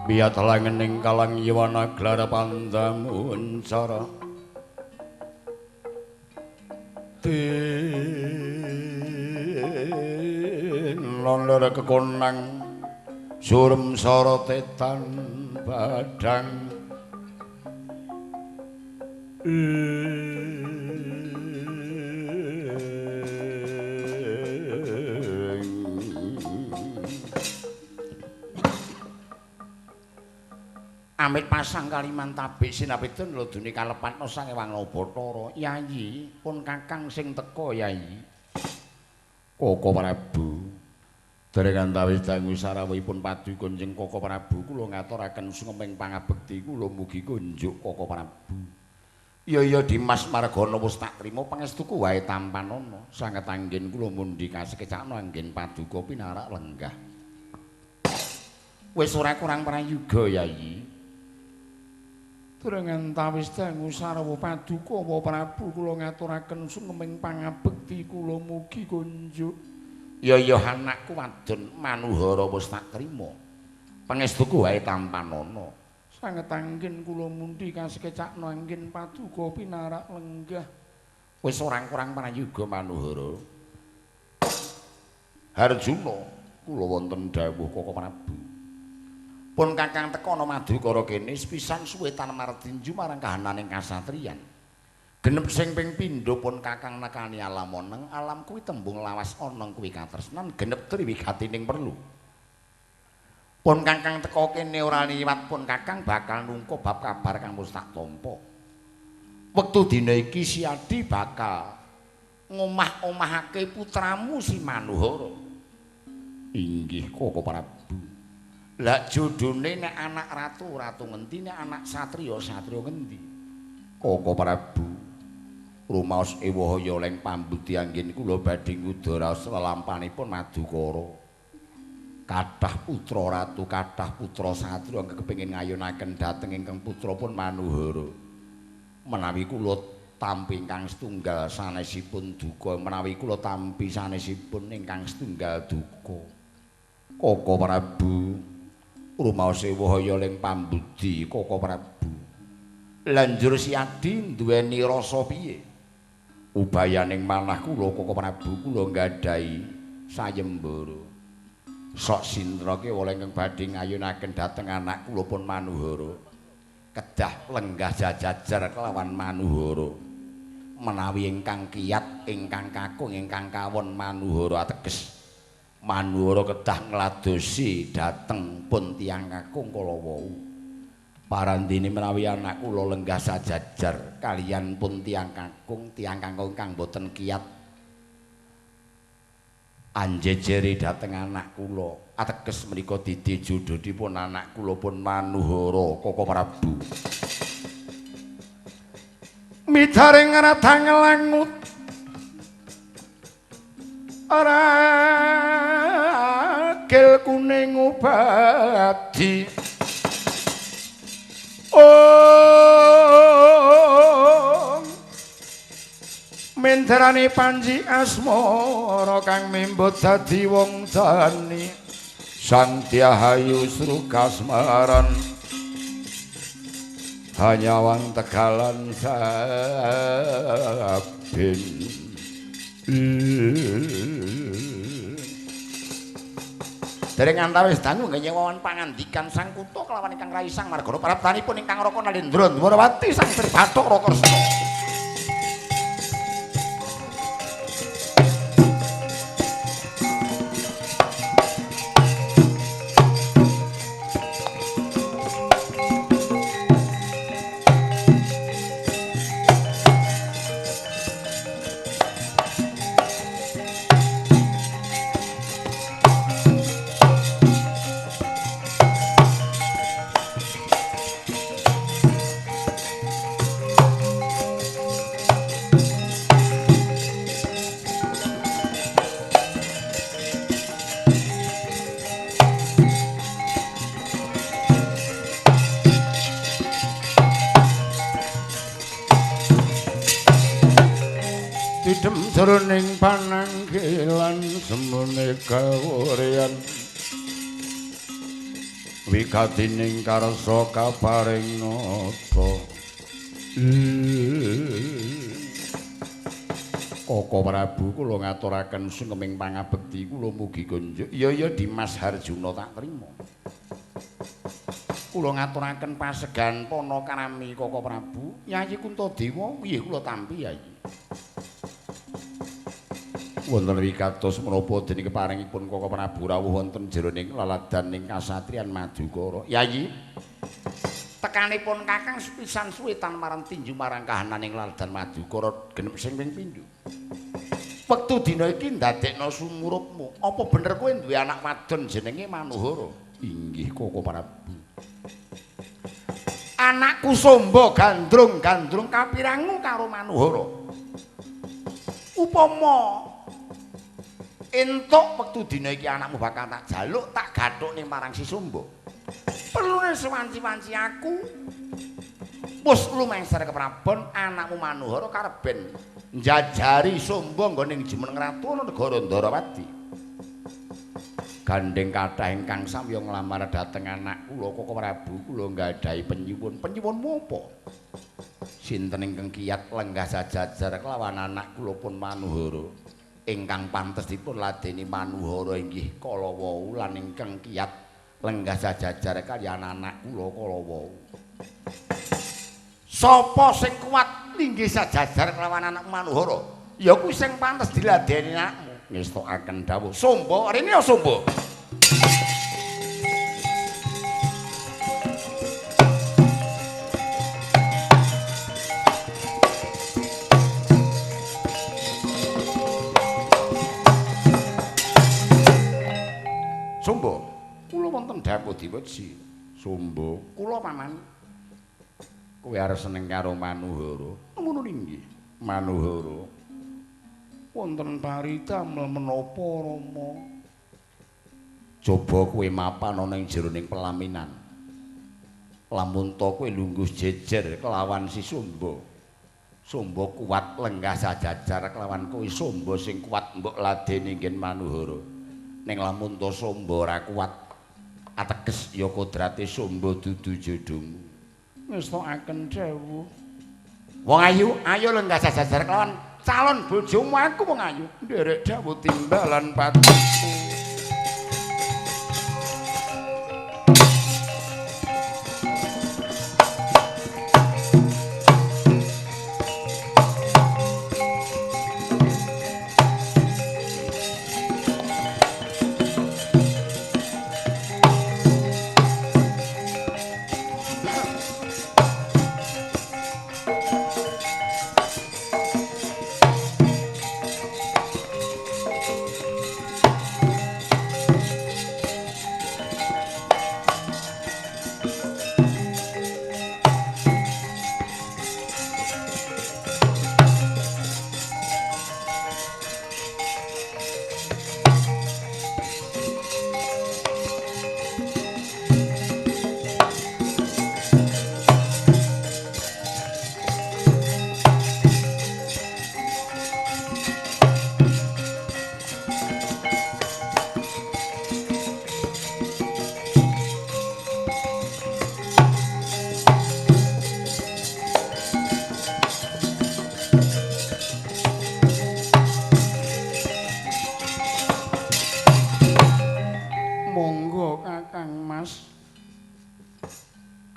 Biyat langening kalang yiwana glara pandamuncara Tinon lere kekonang surem sorotetan badang Amit pasang kaliman tabik sinapidun lodune kalepatna sang Ewang Bathara. Yayi, pun kakang sing teka yayi. Koko Prabu. Dereng antawis dangu sarawuhipun paduka Kanjeng Koko Prabu kula ngaturaken sungkeming pangabekti kula mugi kunjuk Koko Prabu. Ya ya Dimas Margana wis tak trima pangestuku wae tampanana. Sanget anggen kula mundi kasekecakna anggen paduka pinarak lenggah. Wis ora kurang prayuga yayi. Dereng antawis dangu sarawuh paduka wa Prabu kula ngaturaken sungkeming pangabekti kula mugi kunjuk. Ya ya anakku wadon Manuhara wis tak trima. Pangestuku wae tampanana. Sanget anggen kula mundi kasekecakna anggen paduka pinarak lenggah. Wis ora kurang prayuga Manuhara. Harjuna kula wonten dawuh Koko Prabu. Pun kakang teka ana madukara kene sepisan suwe tan martinju marang kahananing kasatriyan. Genep sing ping pindho pun kakang nekani alam oneng, alam kuwi tembung lawas oneng kuwi katresnan genep triwigatining perlu. Pun kakang teka kene ora liwat pun kakang bakal nungko bab kabar kang wis tak tampa. Wektu dina iki Siadi bakal ngomah-omahake putramu si Manuhara. Inggih Koko Prabu. Lah jodhone nek anak ratu, ratu ngendi, nek anak satriya, satriya ngendi? Koko Prabu, rumaos ewahaya leng pambudi anggen kula badhe ngudha raos lelampanipun Madukara. Kathah putra ratu, kathah putra satriya ingkang kepengin ngayunaken dhateng ingkang putra pun Manuhara. Menawi kula tampi ingkang setunggal sanesipun duka, menawi kula tampi sanesipun ingkang setunggal duka. Koko Prabu, rumaos ewahaya ling pambudi Koko Prabu. Lanjur Siadi duweni rasa piye? Ubayaning manah kula Koko Prabu kula nggadahi sayembara. Sok sintra kewala ingkang badhe ngayunaken dhateng anak kula pun Manuhara. Kedah lenggah jajajar kelawan Manuhara. Menawi ingkang kiyat, ingkang kakung, ingkang kawon Manuhara ateges Manuhara kedah ngladosi dhateng pun tiyang kakung kala wau. Parandene menawi anak kula lenggah sajajar kaliyan pun tiyang kakung kang boten kiyat anjejeri dhateng anak kula. Ateges menika didi jodhonipun anak kula pun Manuhara Koko Prabu. Midaring radang langut ragil kuning ubadi ong menterane panji asmara kang membot dadi wong dani sang Tyahayu Srukasmaran hanyawang tegalan sabin. Dereng antawis dangu ngenyewawan pangandikan sang kutha kelawan ingkang rai sang margana praptanipun ingkang Raka Nalendra Dwarawati sang Sri Bathara Kresna. Jroning pananggilan semune kawuryan Wigatining karsa kaparing nata. Koko Prabu kula ngaturaken sungkeming pangabekti kula mugi kunjuk. Iya iya Dimas Harjuna tak trima. Kula ngaturaken pasegan panakarami Koko Prabu. Yayi Kuntadewa nggih kula tampi Yayi. Wonten wigatos menapa dene keparingipun Koko Prabu rawuh wonten jroning laladan ing kasatriyan Madukara. Yayi, tekanipun Kakang sepisan suwe tanpa tinju marang kahananing laladan Madukara genep sing ping pindho. Wektu dina iki ndadekno sumurupmu. Apa bener kowe duwe anak wadon jenenge Manuhara? Inggih Koko Prabu. Anakku Somba gandrung-gandrung kapirangu karo Manuhara. Upama entuk wektu dina iki anakmu bakal tak jaluk, tak gathukne marang si Somba. Perlune sewanci-wanci aku wis lumengser keprabon anakmu Manuhara kareben njajari Somba nggone jumeneng ratu ana negara Ndarawati. Gandeng kathah ingkang samya nglamar dhateng anak kula Koko Prabu, kula nggadahi penyuwun. Penyuwunmu apa? Sinten ingkang kiyat lenggah sajajar kelawan anak kula pun Manuhara? Ingkang pantes dipun ladeni Manuhara inggih kala wau lan ingkang kiyat lenggah sajajar kaliyan anak kula kala wau. Sapa sing kuat linggih sajajar kelawan anak Manuhara? Ya kuwi sing pantes diladeni anakmu. Ngestokaken dawuh Somba, rene ya Somba. Somba, kula wonten dapur diweji. Somba, kula paman. Kowe arep seneng karo Manuhara. Ngono inggih. Manuhara. Wonten paridamel menapa Rama? Coba kowe mapan ana ing jroning pelaminan. Lamun ta kowe lungguh jejer kelawan si Somba. Somba kuat lenggah sajajar kelawan kowe Somba sing kuat mbok ladeni nggen Manuhara. Ning lamun ta Somba ora kuat ateges ya kodrate Somba dudu jodohmu. Ngestokaken dawuh. Wong ayu, ayo lenggah sajajar kelawan calon bojomu aku wong ayu. Nderek dawuh timbalan patiku.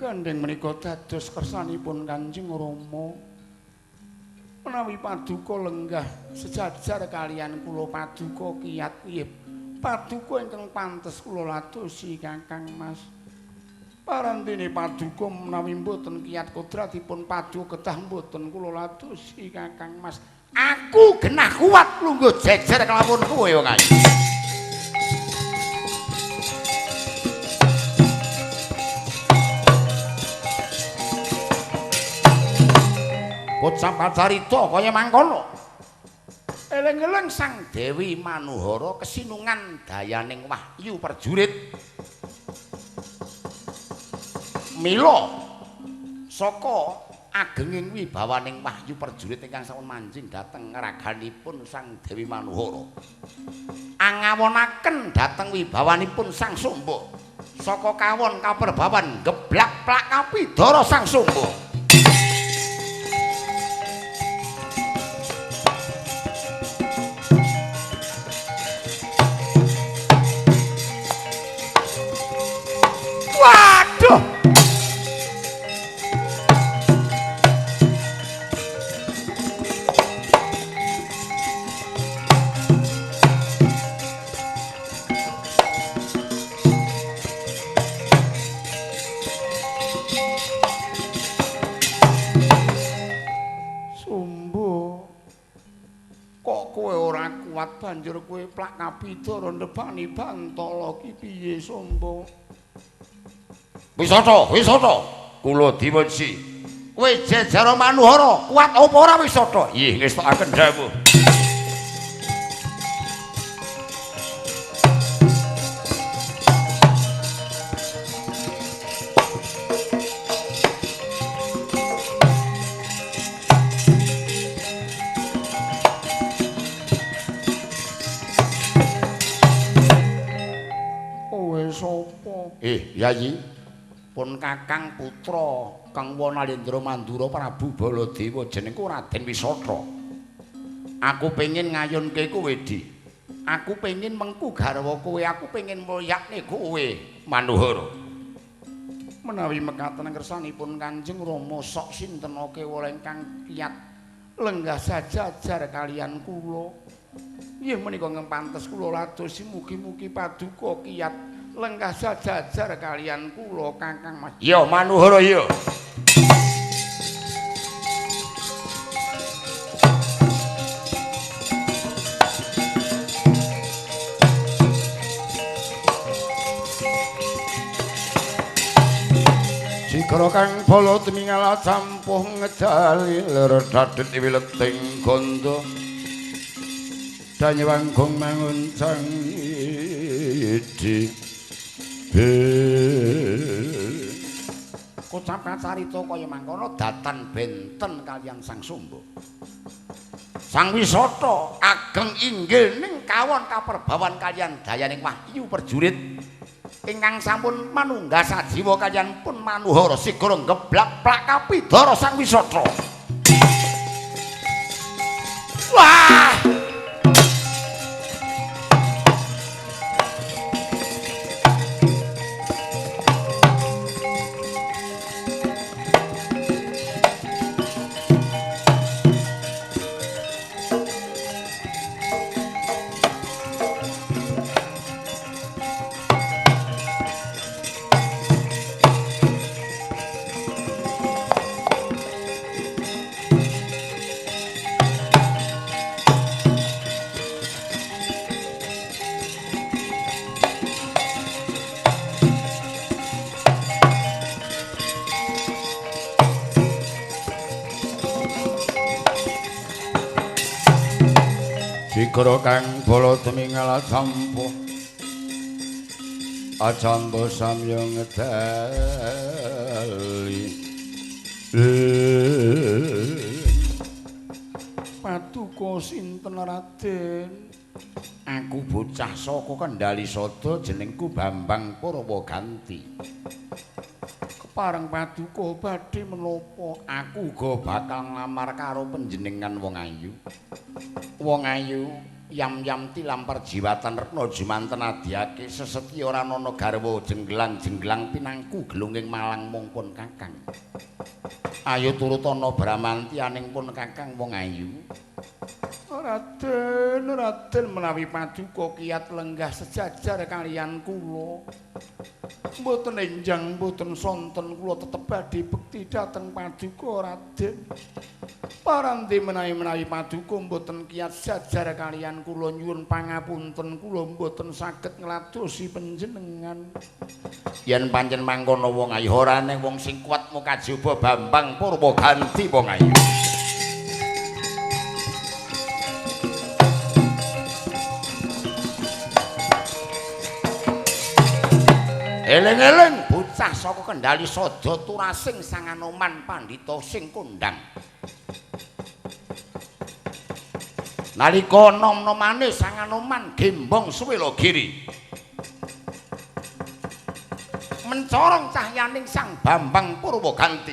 Gandeng menika dados kersanipun Kanjeng Rama. Menawi paduka lenggah sejajar kaliyan kula paduka kiyat wiyib. Paduka ingkang pantes kula ladosi Kakang Mas. Parantene paduka menawi mboten kiyat kodratipun paduka kedah mboten kula ladosi Kakang Mas. Aku genah kuat lungguh jejer kelawan kowe wong ayu. Kocap carita kaya mangkono. Eleng-eleng Sang Dewi Manuhara kesinungan dayaning wahyu prajurit. Mila saka agenging wibawaning wahyu prajurit ingkang sampun manjing dhateng raganipun Sang Dewi Manuhara. Angawonaken dhateng wibawanipun Sang Somba. Saka kawon kaperbawan geblak plak kapidara Sang Sumba. Waduh. Sumba, kok kowe ora kuat banjur kowe plak kapidara nebani bantala ki piye Sumba? Wisata, wisata, kula diwensi. Kowe jejara Manuhara, kuat apa ora wisata? Nggih, ngestokaken dawuh. Kowe sapa? Yayi. Pun Kakang putra Kang Wanalendra Mandura Prabu Baladewa jenengku Raden Wisata. Aku pengin ngayunke kowe, Di. Aku pengin mengku garwa kowe, aku pengin mulyakne kowe, Manuhara. Menawi mekaten kersanipun Kanjeng Rama sok sinten kewala ingkang kiyat lenggah sajajar kalian kula. Nggih menika ingkang pantes kula ladosi mugi-mugi paduka kiyat lenggah sajajar kalian kula Kakang Mas. Ya Manuhara ya. Sikara kang bala tumingal campuh ngejali ler dadet wileting ganda danyewanggung manguncang idi. Kocap kacarita kaya mangkono datan benten kaliyan Sang Sumba. Sang Wisata ageng inggil ning kawon kaperbawan kaliyan dayaning wahyu perjurit ingkang sampun manunggal sajiwa kaliyan pun Manuhara sigara geblak plak kapidara Sang Wisata. Wah! Sikara kang bala tumingal campuh acampuh samya ngedali. Paduka sinten Raden? Aku bocah saka Kendali Sada jenengku Bambang Purwaganti. Kepareng paduka badhe menapa? Aku uga bakal nglamar karo panjenengan wong ayu. Wong ayu yam-yam tilam perjiwatan retna jumanten adiake sesetya ora ana garwa jenggelang-jenggelang pinangku gelunging malang mungpun kakang. Ayo turut ana bramantianing pun kakang wong ayu. Raden, Raden menawi paduka kiyat lenggah sejajar kaliyan kula. Mboten enjang, mboten sonten kula tetep badhe bekti dhateng paduka Raden. Paranti menawi-menawi paduka mboten kiyat sejajar kaliyan kula nyuwun pangapunten kula mboten saged ngladosi panjenengan. Yen pancen mangkono wong ayu ora ning wong sing kuat mukajaba Bambang Purwaganti wong ayu. Eling-eling bocah saka Kendali Sada turasing Sang Anoman pandhita sing kondhang. Nalika nom-nomane Sang Anoman gembong Suwelagiri. Mencorong cahyaning Sang Bambang Purwaganti.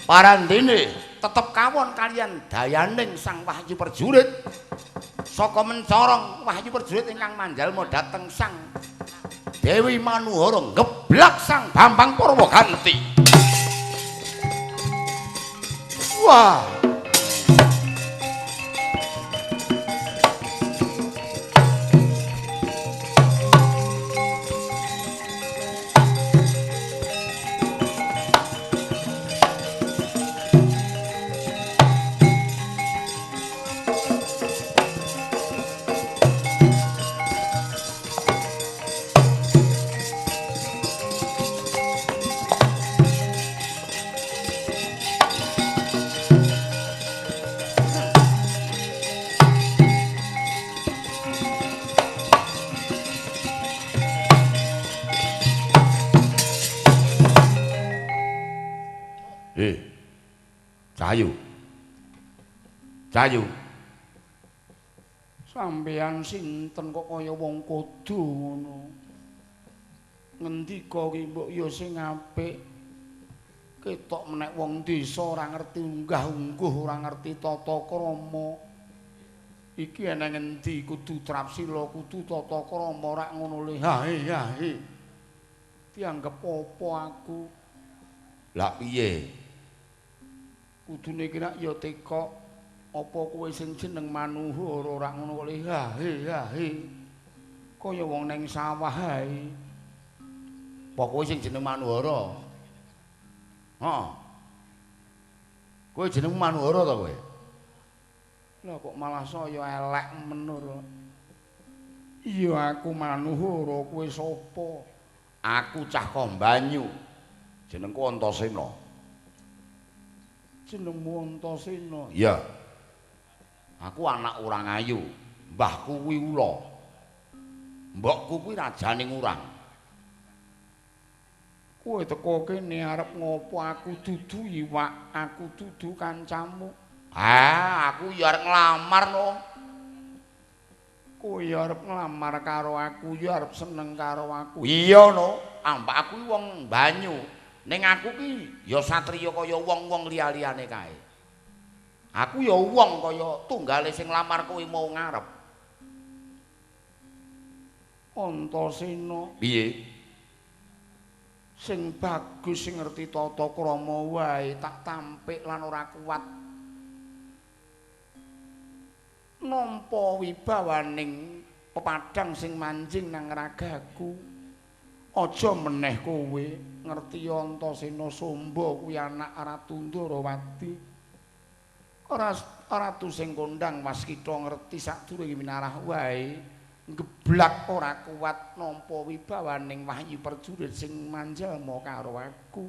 Parandene tetep kawon kaliyan dayaning Sang Wahyu Perjurit. Saka mencorong Wahyu Perjurit ingkang manjalma dhateng Sang Dewi Manuhara ngeblak Sang Bambang Purwaganti. Wah. Cahayu. Cahayu. Sampeyan sinten kok kaya wong kudu ngono. Ngendika ki mbok ya sing apik. Ketok menek wong desa ora ngerti unggah-ungguh, ora ngerti tata krama. Iki eneng endi kudu trapsila, kudu tata krama rak ngono le. Hae hae. Dianggep apa aku? Lah piye? Kudune ki rak ya tekok apa kowe sing jeneng Manuhara ora ngono kok le hae hae. Kaya wong neng sawah ae. Apa kowe sing jeneng Manuhara? Heeh. Kowe jeneng Manuhara ta kowe? Lah kok malah saya elek menur. Iya aku Manuhara, kowe sapa? Aku cah Kombanyu. Jenengku Antasena. Jenengmu Antasena? Iya. Aku anak orang ayu. Mbahku kuwi ula. Mbokku kuwi rajaning urang. Kowe teko kene arep ngopo? Aku dudu iwak, aku dudu kancamu. Ah, aku ya arep nglamar no. Kowe ya arep nglamar karo aku, ya arep seneng karo aku. Iya no, ambak aku wong banyu. Ning aku ki ya satriya kaya wong-wong liya-liyane kae. Aku ya wong kaya tunggale sing nglamar kowe mau ngarep. Antasena. Piye? Sing bagus sing ngerti tata krama wae tak tampik lan ora kuat nampa wibawaning pepadang sing manjing nang ragaku. Aja meneh kowe ngerti Antasena Samba kuwi anak Ratu Ndorowati. Ora ratu sing kondang waskita ngerti sadurunge winarah wae ngeblak ora kuat nampa wibawaning Wahyu Perjurit sing manjalma karo aku.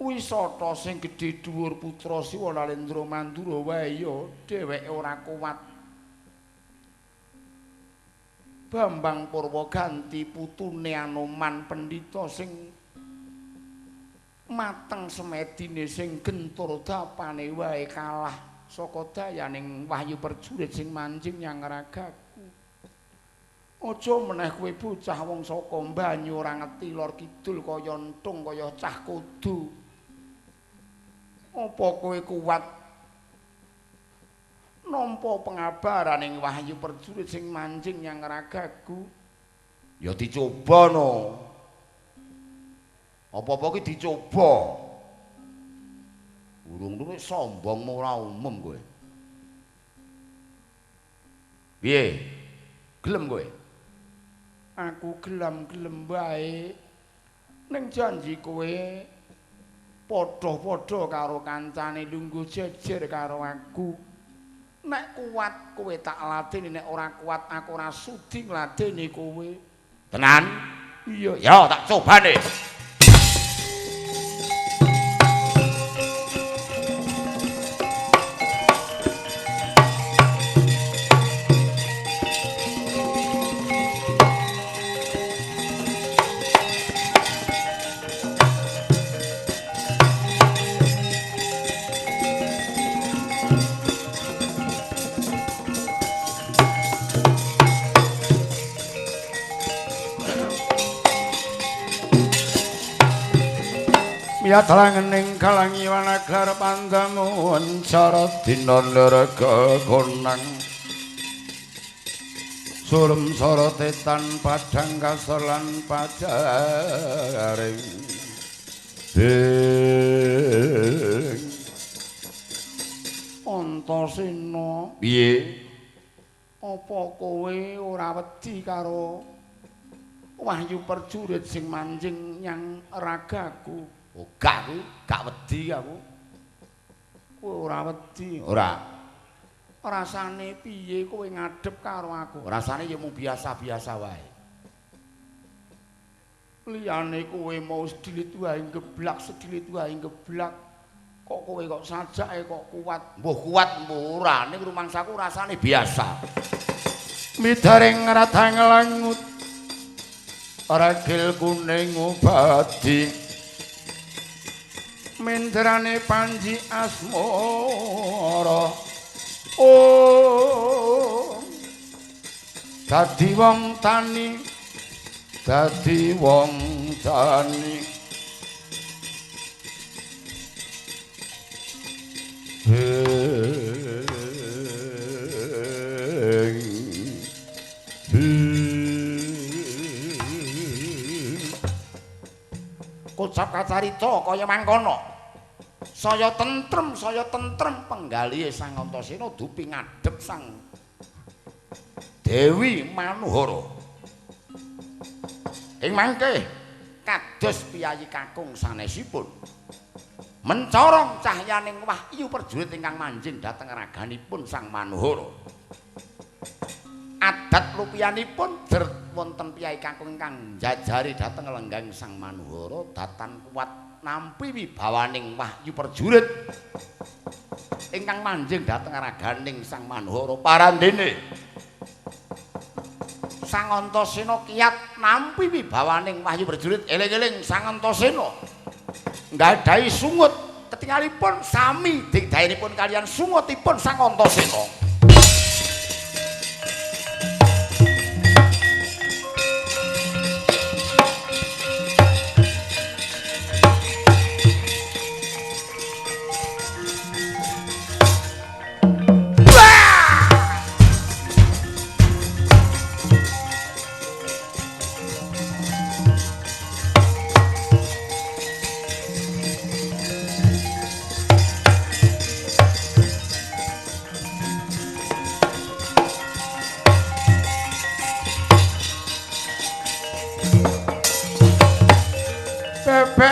Wisata sing gedhe dhuwur putra Siwa Lalendra Mandura wae ya dheweke ora kuat. Bambang Purwaganti putune Anoman pendhita sing mateng semedine sing gentur dapane wae kalah saka dayaning Wahyu Perjurit sing manjing nyang ragaku. Aja meneh kowe bocah wong saka banyu ora ngerti lor kidul kaya entung kaya cah kudu. Apa kowe kuat nampa pengabaraning Wahyu Perjurit sing manjing nyang ragaku? Ya dicoba no. Apa-apa ki dicoba. Urung luwih sombong ora umum kowe. Piye? Gelem kowe? Aku gelem-gelem wae. Ning janji kowe padha-padha karo kancane lungguh jejer karo aku. Nek kuat kowe tak ladeni, nek ora kuat aku ora sudi ngladeni kowe. Tenan? Iya. Ya tak cobane. Miyatalangening kalangi wanaglar pandamun cara dina niraga konang surem sorote tan padhang kasor lan pajaring ding Antasena piye apa kowe ora wedi karo wahyu perjurit sing manjing nyang ragaku? Oh, gak aku, gak wedi aku. Kowe ora wedi? Ora. Rasane piye kowe ngadhep karo aku? Rasane ya mung biasa-biasa wae. Liyane kowe mau sedilit wae geblak, sedilit wae geblak. Kok kowe kok sajake kok kuat? Mbuh kuat mbuh ora, ning rumangsaku rasane biasa. Midaring ratang langut ragil kuning ubadi mendrane panji asmara. Oh, dadi wong tani, dadi wong tani. Kocap kacarita kaya mangkono. Saya tentrem penggalihe Sang Antasena dupi ngadhep Sang Dewi Manuhara. Ing mangke kados piyayi kakung sanesipun mencorong cahyaning wahyu perjurit ingkang manjing dhateng raganipun Sang Manuhara. Adat lupianipun wonten piyayi kakung ingkang njajari dhateng lenggang Sang Manuhara datan kuat nampi wibawaning wahyu perjurit ingkang manjing dhateng raganing Sang Manuhara. Parandene Sang Antasena kiyat nampi wibawaning wahyu perjurit. Eling-eling Sang Antasena nggadahi sungut ketingalipun sami digdayanipun kalian sungutipun Sang Antasena.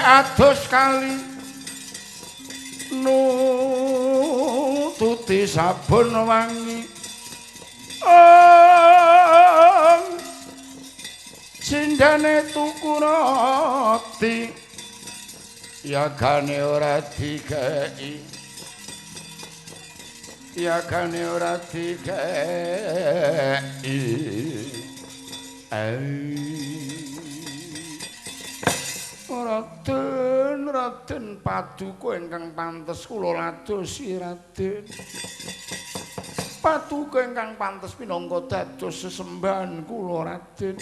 Adus kali nututi sabun wangi cindane tuku roti yagane ora dikei, yagane ora dikei. Raden, Raden paduka ingkang pantes kula ladosi Raden. Paduka ingkang pantes minangka dados sesembahan kula Raden.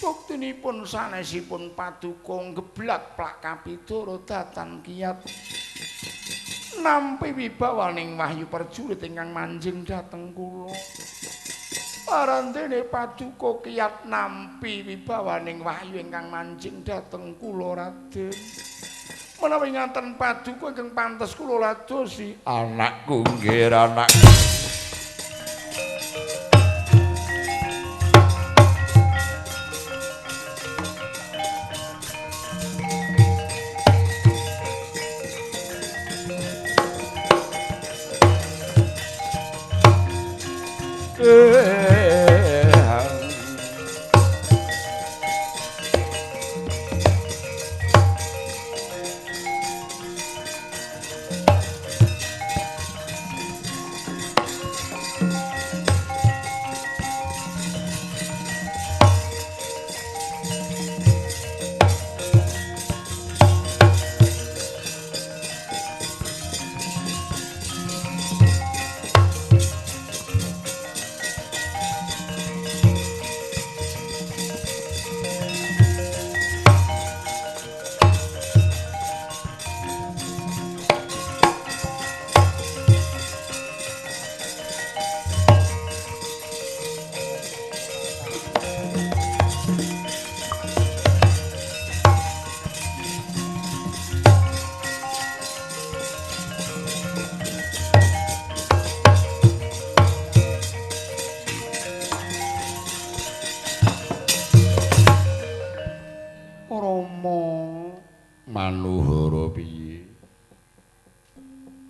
Buktinipun sanesipun paduka nggeblak plak kapidara datan kiyat nampi wibawaning wahyu perjurit ingkang manjing dhateng kula. Parandene paduka kiyat nampi wibawaning wahyu ingkang manjing dhateng kula Raden. Menawi ngaten paduka ingkang pantes kula ladosi anakku nggih anak.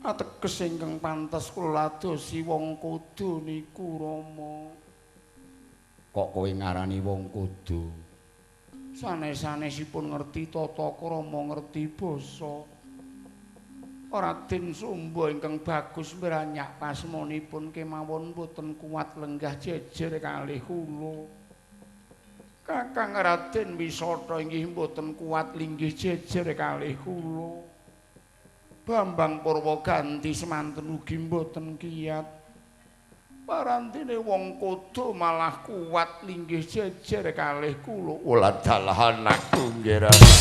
Ateges ingkang pantes kula ladosi wong kudu niku Rama. Kok kowe ngarani wong kudu? Sanes-sanesipun ngerti tata krama, ngerti basa. Raden Sumba ingkang bagus mbranyak pasmanipun kemawon boten kuat lenggah jejer kalih kula. Kakang Raden Wisata inggih boten kuat linggih jejer kalih kula. Bambang Purwaganti semanten ugi mboten kiyat. Parantine wong kudu malah kuat linggih jejer kalih kula. Ola dalah anakku nggih anakku.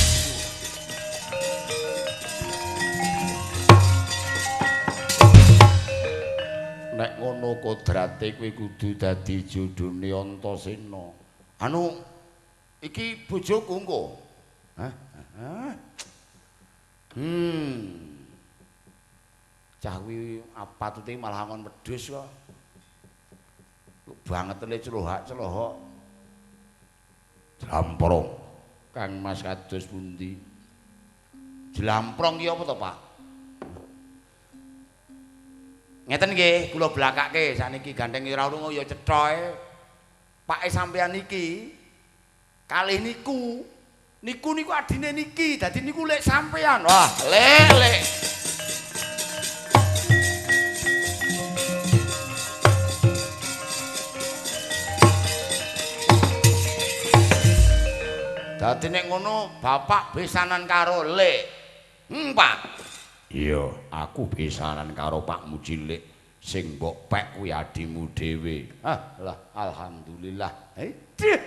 Nek ngono kodrate kowe kudu dadi jodhone Antasena. Anu iki bojoku engko. Hah? Hah? Cah kuwi apatute malah angon wedhus kok. Bangetene celohak-celohok. Jlamprong. Kang Mas kados pundi? Jlamprong ki apa to, Pak? Ngeten nggih, kula blakake sakniki gandeng ora urung ya cetha. Pake sampeyan niki kalih niku. Niku niku adine niki, dadi niku lek sampeyan. Wah, lek lek. Dadi nek ngono bapak besanan karo lek. Pak. Iya, aku besanan karo pakmu cilik sing mbok pek kuwi adimu dhewe. Ah, lah alhamdulillah. Aduh.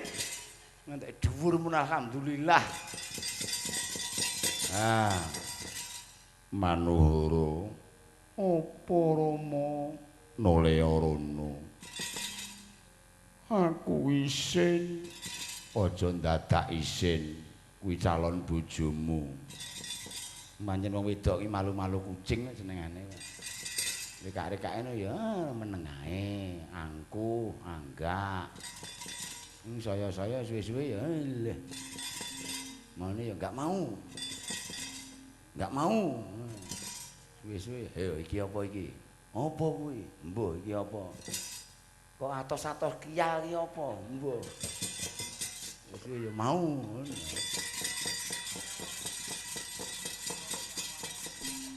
Ngantek dhuwur mun alhamdulillah. Ah. Manuhara. Apa Rama? Noleh rono. Aku isin. Aja ndadak isin, kuwi calon bojomu. Pancen wong wedok iki malu-malu kucing senengane. Rekak-rekake ya meneng ae, angkuh, anggak. Saya-saya suwe-suwe ya leh. Maune ya enggak mau. Enggak mau. Suwe-suwe, "Hei, iki apa iki?" "Apa kuwi?" "Mbuh, iki apa?" "Kok atos-atos kial iki apa?" "Mbuh." Suwe ya mau.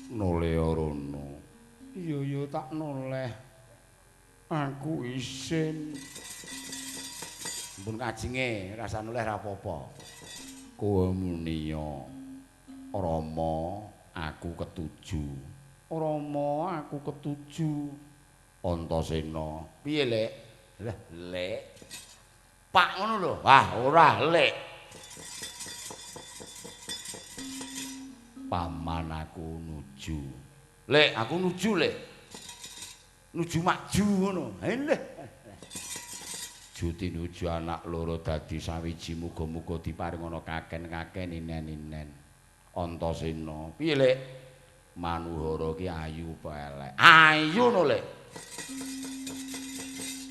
Noleh rono. Iya ya tak noleh. Aku isin. Ampun kajenge, rasa noleh ra apa-apa. Kowe muniya Rama, aku ketuju. Rama, aku ketuju. Antasena. Piye, Lek? Lah, Lek. Pak ngono lho. Wah, ora, Lek. Paman aku nuju. Lek, aku nuju, Lek. Nuju maju ngono. Leh. Juti nuju anak loro dadi sawiji, muga-muga diparingana kaken-kaken inen-inen. Antasena. Piye, Lek? Manuhara ki ayu apa elek? Ayu no, Lek.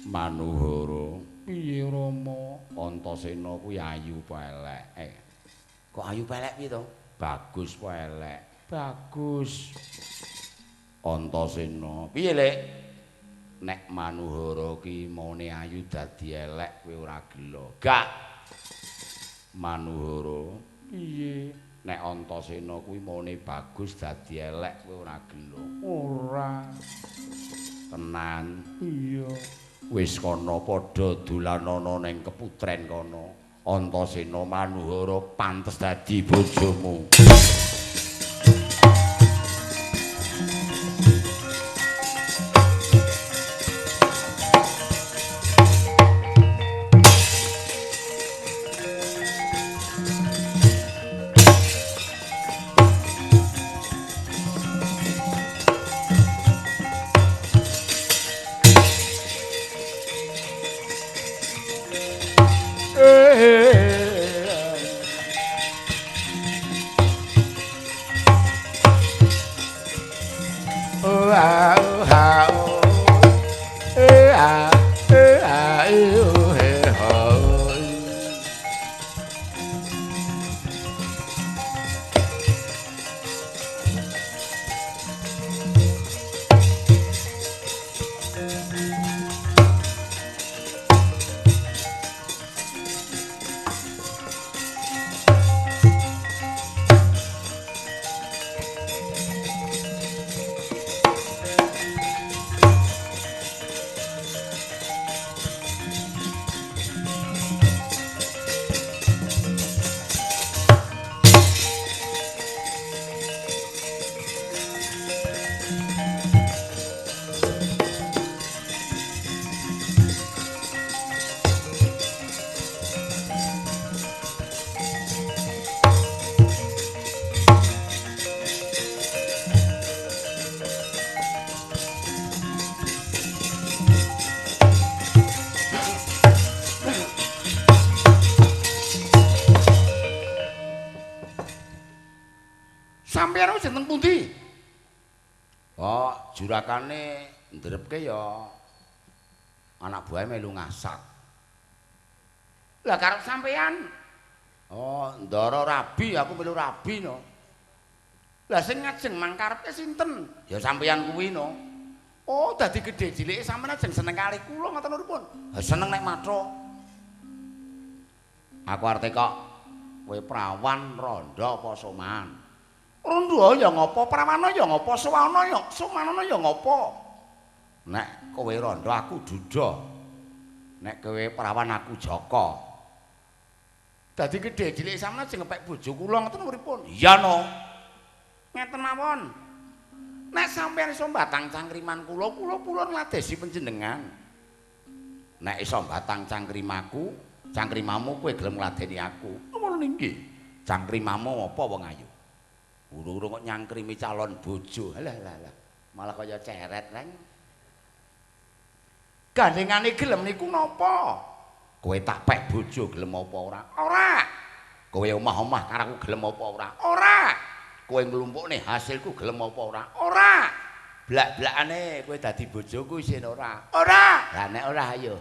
Manuhara. Piye, Rama? Antasena kuwi ayu apa elek? Kok ayu apa elek piye to? Bagus apa elek? Bagus. Antasena. Piye, Lek? Nek Manuhara ki maune ayu dadi elek kowe ora gela. Gak. Manuhara. Piye? Nek Antasena kuwi maune bagus dadi elek kowe ora gela. Ora. Tenan. Iya. Wis kono padha dolanana ning keputren kono. Antasena Manuhara pantes dadi bojomu. Sampeyan wis teng pundi? Oh, jurakane ndrepke ya anak buahe melu ngasak. Lah karep sampeyan? Oh, ndara rabi, aku melu rabi no. Lah sing ngajeng mangkarepke sinten? Ya sampeyan kuwi no. Oh, dadi gedhe cilike sampeyan ajeng seneng kalih kula ngoten pripun? Ha seneng nek mathuk. Aku arep kok kowe prawan rondo apa soman? Rondo ya ngopo, prawana ya ngopo, sowana ya somanana ya ngopo? Nek kowe rondo aku duda. Nek kowe prawan aku jaka. Dadi gedhe cilik sampeyan ajeng ngepek bojo kula ngoten pripun? Iya no. Ngeten mawon. Nek sampeyan iso mbatang cangkriman kula, kula purun ngladesi panjenengan. Nek iso mbatang cangkrimaku, cangkrimamu kowe gelem ngladeni aku. Ngono nggih. Cangkrimamu apa wong ayu? Urung-urung kok nyangkrimi calon bojo. Halah halah halah. Malah kaya ceret reng. Gandengane gelem niku napa? Kowe tak pek bojo gelem apa ora? Ora. Kowe omah-omah karo aku gelem apa ora? Ora. Kowe nglumpukne hasilku gelem apa ora? Ora. Blak-blakane kowe dadi bojoku isin ora? Ora. Lah nek ora ayo.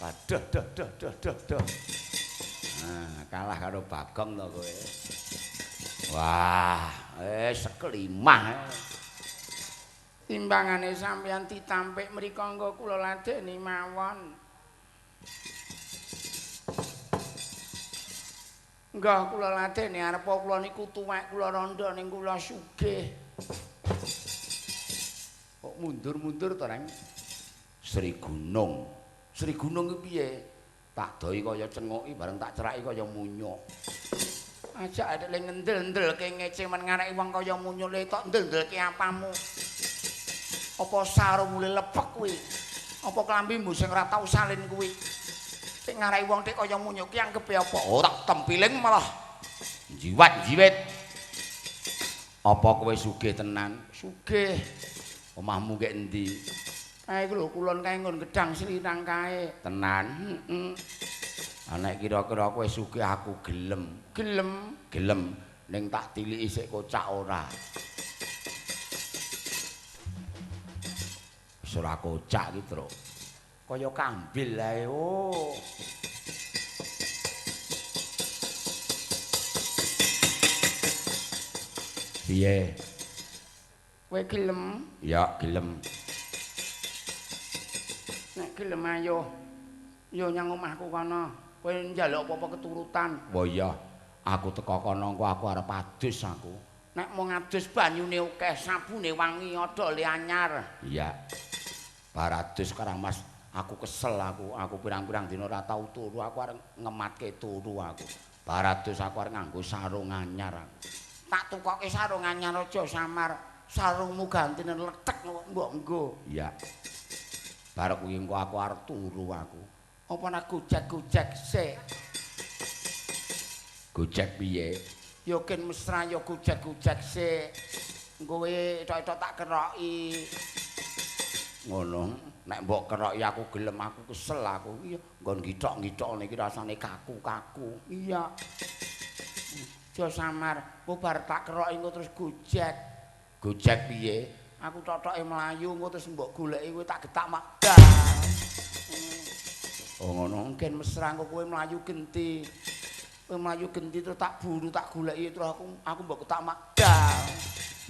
Waduh duh duh duh duh duh. Nah, kalah karo Bagong to kowe. Wah, sekelimah. Timbangane sampeyan ditampik mriko engko kula ladeni mawon. Nggih kula ladeni arepa kula niku tuwek kula rondo ning kula sugih. Kok mundur-mundur to, Reng? Sri Gunung. Sri Gunung ki piye? Tak doi kaya cenguki bareng tak ceraki kaya munyuk. Aja adek le ngendel-ndelke ngece men ngareki wong kaya munyuk le tok ndel-ndelke apamu. Apa sarungmu le lepek kuwi? Apa klambimu sing ora tau salin kuwi? Sing ngareki wong tek kaya munyuk ki anggepe apa? Oh, tak tempiling malah jiwat-jiwit. Apa kowe sugih tenan? Sugih. Omahmu kek endi? Kae iku lho kulon kae nggon gedang slirang kae. Tenan? Heeh. Nek kira-kira kowe sugih aku gelem. Gelem? Gelem. Ning tak tiliki sik kocak ora. Wis ora kocak iki, Tru. Kaya kambil ae. Oh. Piye? Kowe gelem? Ya, gelem. Nek gelem ayo. Yo nyang omahku kono. Kowe njaluk apa-apa keturutan. Oh iya, aku teko kono engko aku arep adus aku. Nek mung adus banyune akeh, sabune wangi, odole anyar. Iya. Bar adus karang Mas, aku kesel aku. Aku pirang-pirang dina ora tau turu, aku arep ngematke turu aku. Bar adus aku arep nganggo sarung anyar aku. Tak tukoke sarung anyar aja samar. Sarungmu gantine letek mbok nggo. Iya. Bar kuwi engko aku arep turu aku. Apa nak gojek-gojek sik? Gojek piye? Ya gen mesra ya gojek-gojek sik. Engko kowe etok-etok tak keroki. Ngono. Nek mbok keroki aku gelem, aku kesel aku. Iya, nggon githok-githok niki rasane kaku-kaku. Iya. Aja samar, engko bar tak keroki engko terus gojek. Gojek piye? Aku totoke mlayu engko terus mbok goleki kowe tak getak mak. Oh ngono. Mungkin mesra engko kowe mlayu genti. Kowe mlayu genti terus tak buru tak goleki terus aku mbok getak mak.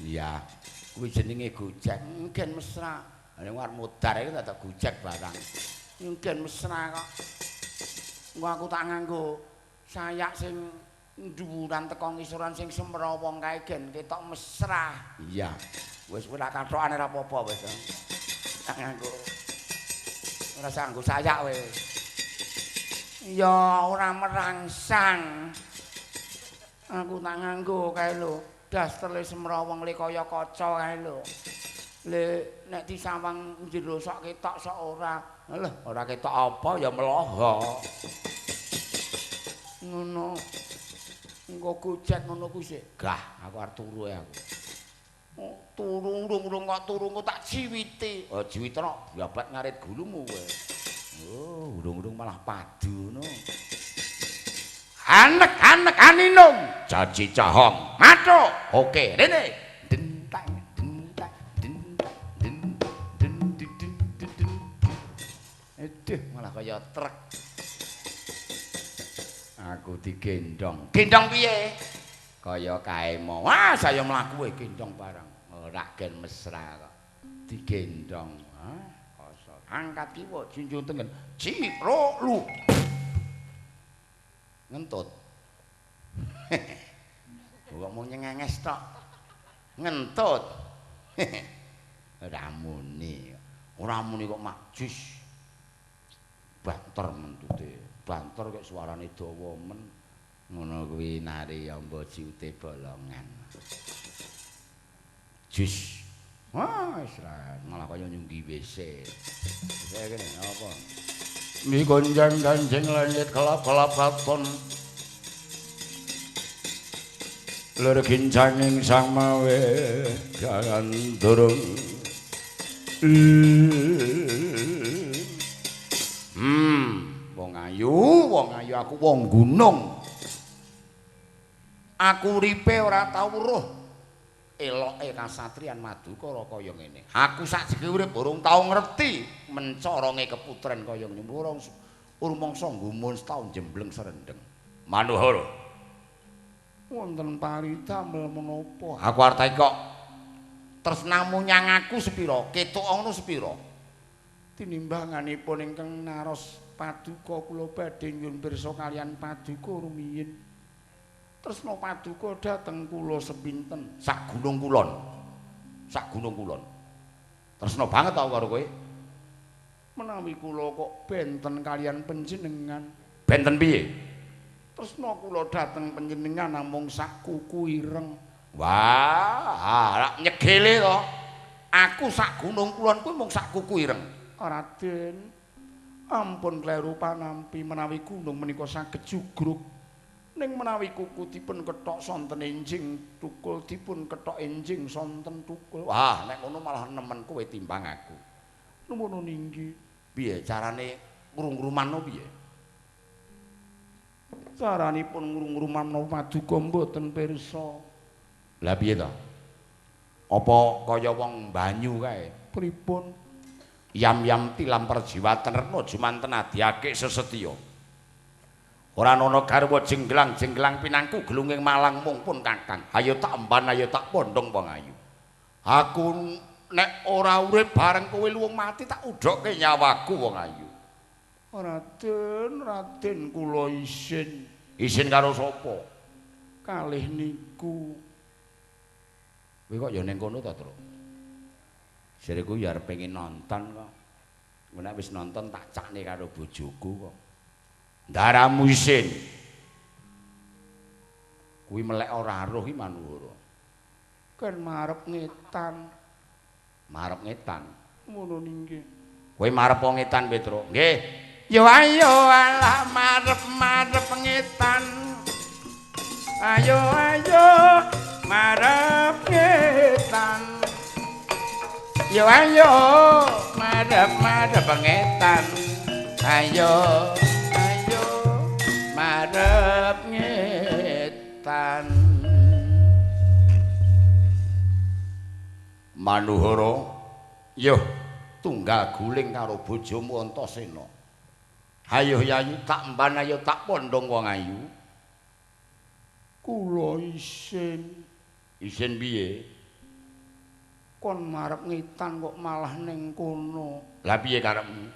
Iya. Kuwi jenenge gojek. Mungkin mesra. Nek arep mudar iki tak gojek barang. Mungkin mesra kok. Engko aku tak nganggo sayak sing dhuwuran teko ngisoran sing semrawong kae gen ketok mesra. Iya. Wis ora kathokane ora apa-apa wis. Tak nganggo. Ora usah nganggo sayak wis. Ya ora merangsang. Aku tak nganggo kae lho. Daster le semrawong le kaya kaca kae lho. Le nek disawang jero sok ketok sok ora. Lho, ora ketok apa ya meloho. Ngono. Engko gojek ngono kuwi sik. Gah, aku arep turu ae aku. Oh, turu urung-urung kok turu engko tak jiwiti. Oh, jiwitno blabat ngarit gulumu kowe. Oh, urung-urung malah padu ngono. Anek anek aninung. Caci cahong. Mathuk. Oke, rene. Dentang dentang dentang dentang den den den den. Aduh, malah kaya truk. Aku digendong. Gendong piye? Kaya kae mau. Wah, saya mlaku gendong barang. Ora gen mesra kok. Digendong. Hah, kosong. Angkat kiwa junjung tengen. Ciro lu. Ngentut. Kok mau nyengenges tok. Ngentut. Ora muni. Ora muni kok makjus. Banter mentute. Banter kok suarane dawa men. Ngono kuwi nari amba ciute bolongan. Jus. Wah, wis malah kaya nyunggi WC. Saya kene apa? Mi gonjang-ganjing langit kelap-kelap katon. Lur kincanging sang mawe gandrung. Wong ayu aku wong gunung. Aku uripe ora tau weruh eloke kasatriyan Madukara kaya ngene. Aku sajeke urip urung tau ngerti mencoronge keputren kaya ngene. Urung rumangsa nggumun setahun jembleng serendeng. Manuhara. Wonten paridamel menapa? Aku arep kok tresnamu nyang aku sepira? Ketuk ngono sepira? Tinimbanganipun ingkang naros paduka kula badhe nyuwun pirsa kaliyan paduka rumiyin. Tresna paduka dhateng kula sepinten? Sak gunung kulon. Sak gunung kulon. Tresna banget tau karo kowe. Menawi kula kok benten kaliyan panjenengan. Benten piye? Tresna kula dhateng panjenengan namung sak kuku ireng. Wah, rak nyegele to. Aku sak gunung kulon kuwi mung sak kuku ireng. Raden, ampun kleru panampi menawi gunung menika saged jugruk. Ning menawi kuku dipun kethok sonten enjing tukul, dipun kethok enjing sonten tukul. Wah, nek ngono malah nemen kowe timbang aku. Nuwun ninggi. Piye carane ngrung-ngrumanno piye? Caranipun ngrung-ngrumanno paduka mboten pirsa. Lah piye to? Apa kaya wong banyu kae? Pripun? Yam-yam tilam perjiwatan retna jumanten adiake sesetya. Ora ana garwa jenggelang-jenggelang pinangku gelunging malang mung pun kakang. Ayo tak emban, ayo tak pondhong wong ayu. Aku nek ora urip bareng kowe luwung mati tak udhokke nyawaku wong ayu. Raden, Raden kula isin. Isin karo sapa? Kalih niku. Kowe kok ya ning kono ta, Truk? Jareku ya arep pengin nonton kok. Nek wis nonton tak cakne karo bojoku kok. Ndaramu isin. Kuwi melek ora roh iki Manuhara. Ken marep ngetan. Marep ngetan. Ngono nggih. Kowe marep ngetan, Petro? Nggih. Yo ayo alah marep-marep ngetan. Ayo ayo marep ngetan. Yo ayo marep-marep ngetan. Ayo ayo marep ngetan. Manuhara, yo tunggal guling karo bojomu Antasena. Ayo yayu tak emban, ayo tak pondhong wong ayu. Kula isin. Isin piye? Kon marep ngetan kok malah ning kono. Lah piye karepmu?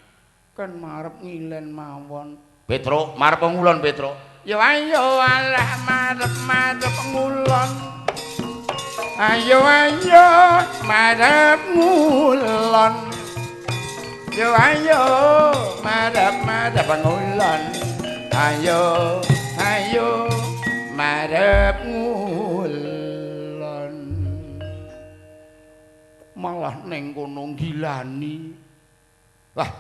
Kon marep ngilen mawon. Petro, marep ngulon Petro. Ya ayo alah marep-marep ngulon. Ayo ayo marep ngulon. Yo ayo marep-marep ngulon. Ayo ayo marep ngulon. Malah ning kono gilani. Wah,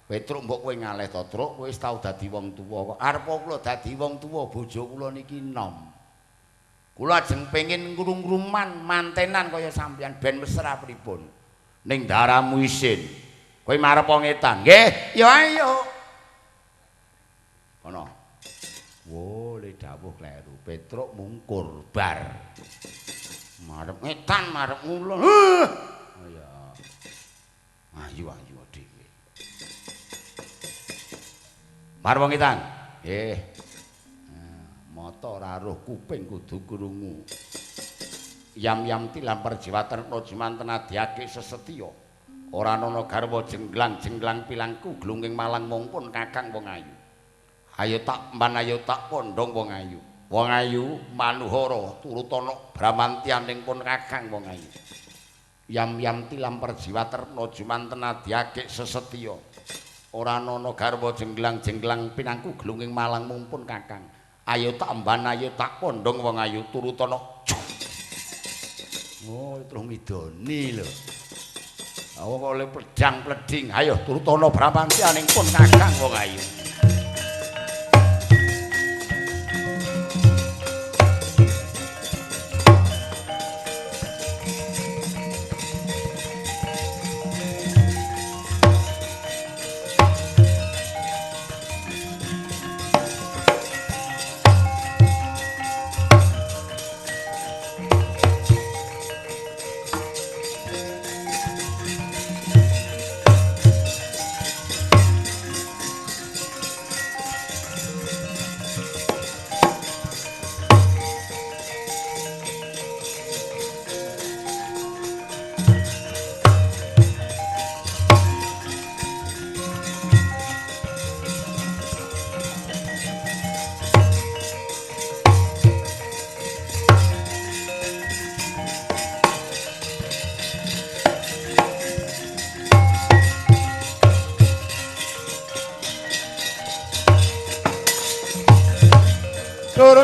Petruk mbok kowe ngaleh to, Truk, kowe wis tau dadi wong tuwa kok. Arep kula dadi wong tuwa, bojo kula niki nom. Kula ajeng pengin ngrung-ngruman mantenan kaya sampeyan ben mesra pripun. Ning daramu isin. Kowe marep ngetan, nggih? Ya ayo. Kono. Wo, le dawuh kleru. Petruk mungkur bar. Marep ngetan, marep ngulon. Oh ya. Ayu-ayu dhewe. Mar wong etan. Nggih. Mata ora roh kuping kudu krungu. Yam-yam tilam perjiwatan prajumanten adiake sesetya. Ora ana garwa jenglang-jenglang pilangku glunging malang mungpun kakang wong ayu. Ayo tak mban ayo tak pondhong wong ayu. Wong ayu Manuhara turut ana bramantianing pun kakang wong ayu. Yam-yam tilam perjiwatan prajumanten adiake sesetya. Ora ana garwa jenglang-jenglang pinangku glunging malang mumpun kakang. Ayo tak mban ayo tak pondhong wong ayu turut ana. Oh, terus ngidoni lho. Awak oleh pedang pleding, ayo turut ana bramantianing pun kakang wong ayu.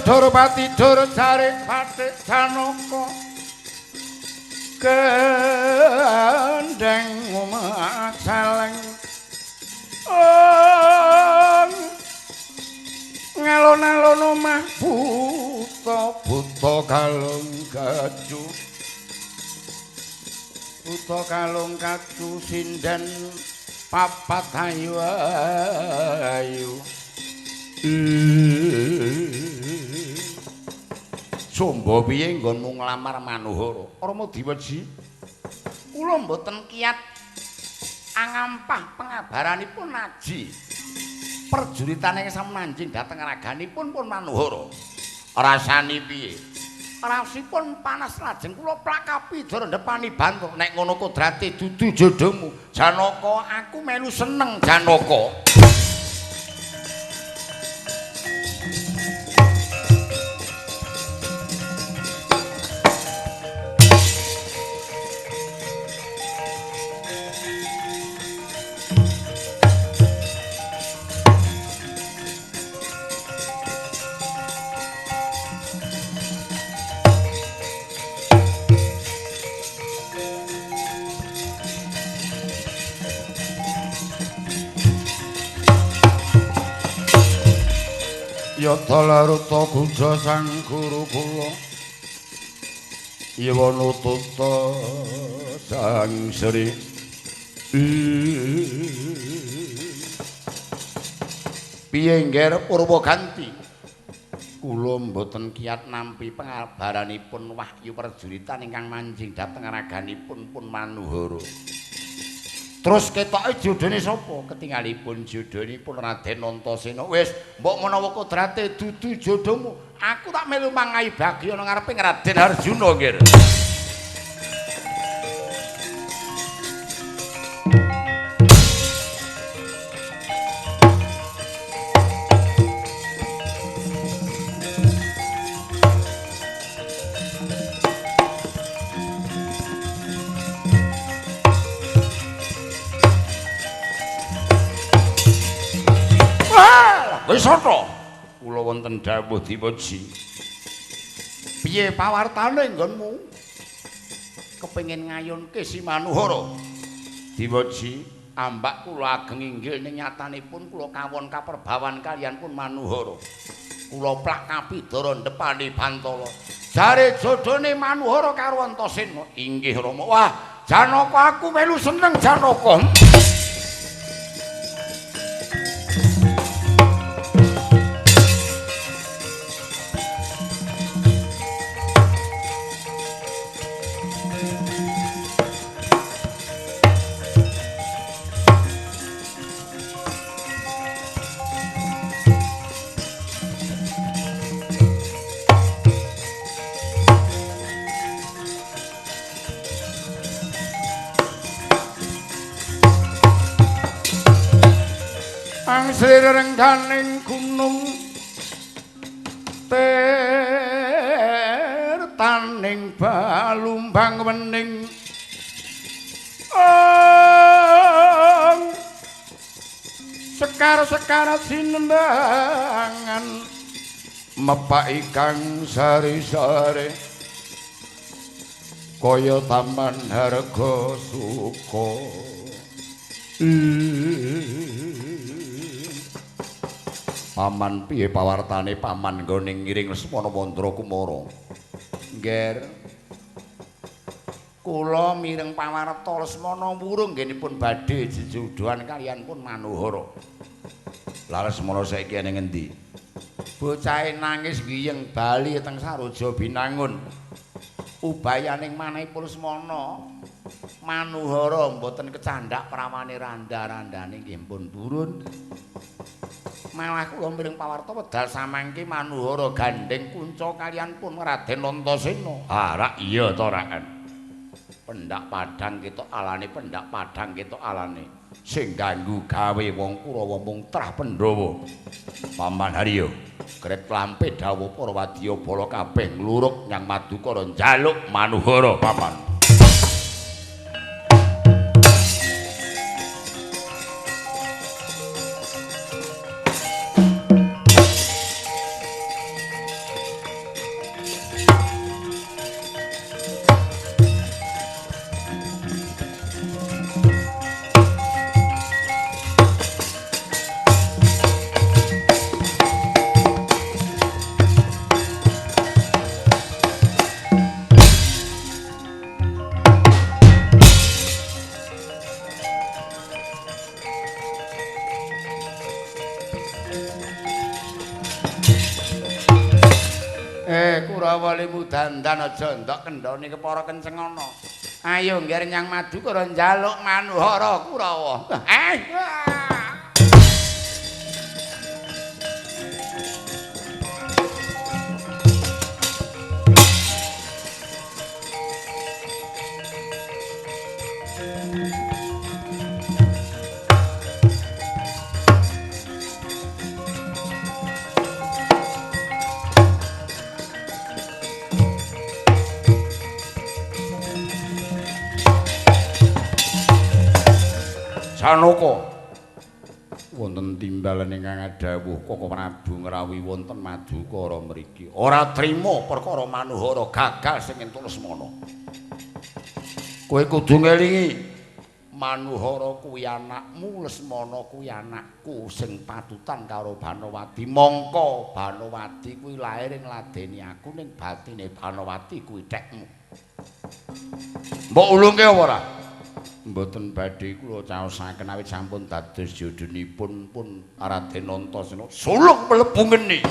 Doro pati doro jare batik Janaka gendeng omah celeng ngalon-alon omah buta buta kalung kacu buta kalung kacu sinden papat ayu ayu. Sumba piye nggonmu nglamar Manuhara? Rama Diweji, kula mboten kiyat angampah pengabaranipun aji. Perjuritane samanjing dhateng raganipun pun Manuhara. Rasane piye? Rasipun panas lajeng kula plakapi dara ndepani bantu. Nek ngono kodrate dudu jodohmu. Janaka, aku melu seneng Janaka. Yata laruta kuja sang guru kula Iwana tuta sang sri. Piye ngger Purwaganti? Kula mboten kiyat nampi pengabaranipun wahyu prajuritan ingkang manjing dhateng raganipun pun Manuhara. Terus ketoke jodhone sapa? Ketingalipun jodhonipun Raden Antasena. Wis, mbok menawa kodrate dudu jodhomu, aku tak melu mangahi bagya nang ngarepe Raden Arjuna nggih. Wis ana kula wonten dawuh dipuji. Piye pawartane nggonmu? Kepengin ngayunke si Manuhara. Dipuji, ambak kula ageng inggil ning nyatanipun kula kawon kaperbawan kaliyan pun Manuhara. Kula plak kapidara ndepani bantala. Jare jodhone Manuhara karo Antasena. Inggih Rama. Wah, Janaka aku melu seneng Janaka. Rengganing gunung tirtaning balumbang wening sekar-sekar sinembangan mepaki kang sari-sari kaya taman harga suka. Paman piye pawartane paman nggone ngiring Lesmana Mandra Kumara? Ngger, kula mireng pawarta Lesmana wurung nggenipun badhe jejuduhan kaliyan pun Manuhara. Lah Lesmana saiki ning ngendi? Bocahe nangis giyeng bali teng Saroja Binangun. Ubayaning manahipun Lesmana Manuhara mboten kecandhak prawane randa-randane nggih pun purun. Malah kula mireng pawarta wedal samangke Manuhara gandheng kunca kaliyan pun Raden Antasena. Ha rak iya to raken. Pendak padhang ketok alane, pendak padhang ketok alane. Sing ganggu gawe wong Kurawa mung trah Pandhawa. Paman Haryo, gret lampe dawuh para wadyabala kabeh ngluruk nyang Madukara njaluk Manuhara paman. Kurawa dandan aja ndok kendhone kepara kenceng ana. Ayo ngger nyang Madukara njaluk Manuhara Kurawa. Janaka wonten timbalan ingkang adhawuh Koko Prabu ngrawuhi wonten Madukara mriki. Ora trima perkara Manuhara gagal sing entuk Lesmana. Kowe kudu ngelingi Manuhara kuwi anakmu, Lesmana kuwi anakku sing patutan karo Banowati. Mongko Banowati kuwi lair ing ladeni aku ning batine Banowati kuwi tekmu. Mbok ulungke apa ora? Mboten badhe kula caosaken awit sampun dados jodhonipun pun Raden Antasena sulung mlebu ngeni.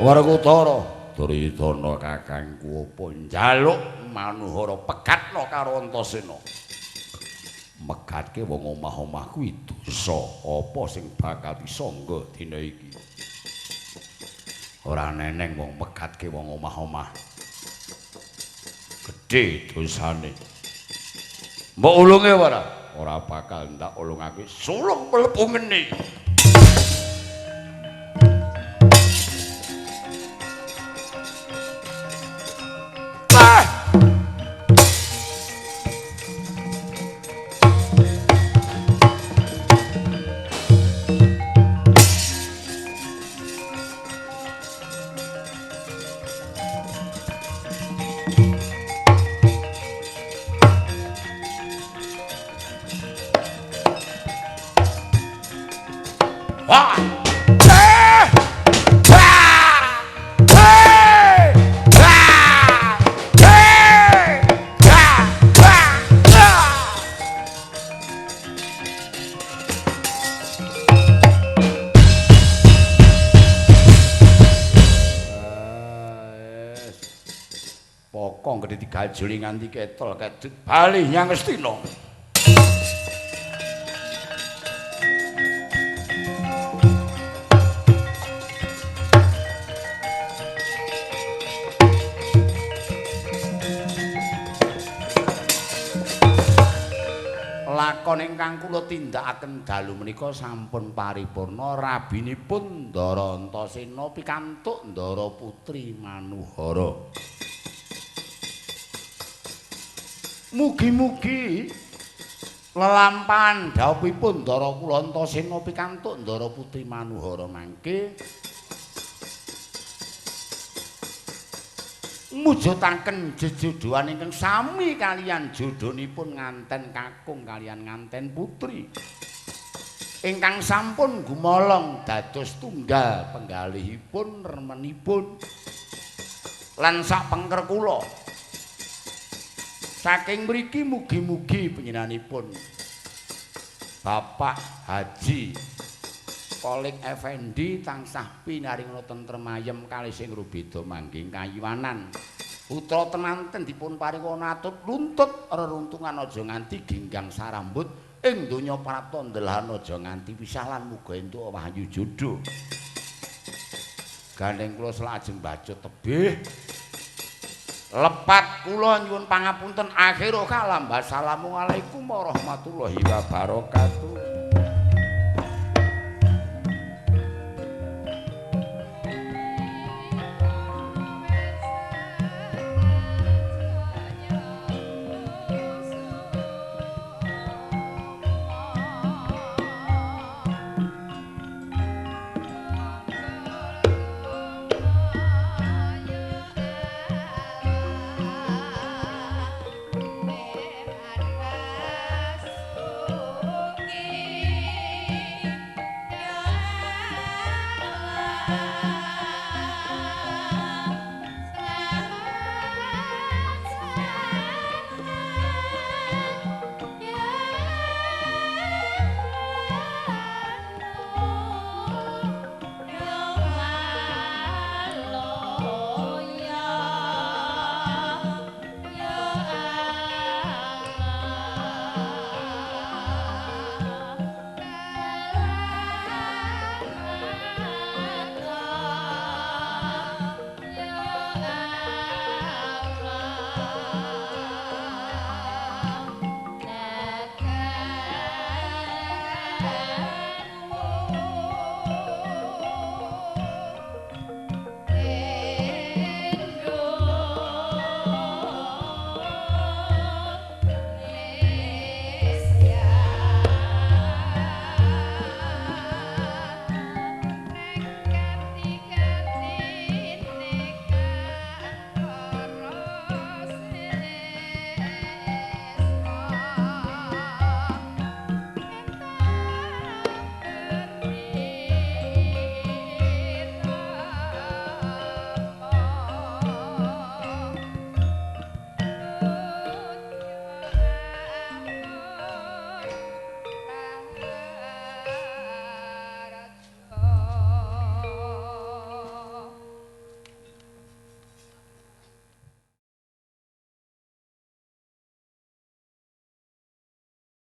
Werkudara, Duryudana kakangku apa njaluk Manuhara pegatno karo Antasena. Megatke wong omah-omah kuwi dosa apa sing bakal disangga dina iki. Ora neneng wong megatke wong omah-omah. Gedhe dosane. Mbok ulunge ora? Ora bakal ndak ulungake sulung mlebu ngene. Purwaka gedhe digajuli nganti ketol kedut bali nyang Ngastina. Lakon ingkang kula tindakaken dalu menika sampun paripurna rabinipun Ndara Antasena pikantuk Ndara Putri Manuhara. Mugi-mugi lelampahan dhawuhipun Ndara kula Antasena pikantuk Ndara Putri Manuhara mangke mujudaken jejodhoan ingkang sami kaliyan jodhonipun nganten kakung kaliyan nganten putri ingkang sampun gumolong dados tunggal penggalihipun remenipun lan sak pengker kula. Saking mriki mugi-mugi panjenenganipun Bapak Haji Kolik Effendi tansah pinaringa tentrem ayem kalih sing rubeda manggih kayiwanan. Putra temanten dipun paringa atut luntut reruntungan aja nganti ginggang sarambut ing donya prapta ndelahan aja nganti pisah lan muga entuk wahyu jodho. Gandeng kula selajeng bacut tebih. Lepat kula nyuwun pangapunten akhirul kalam. Wassalamualaikum warahmatullahi wabarakatuh.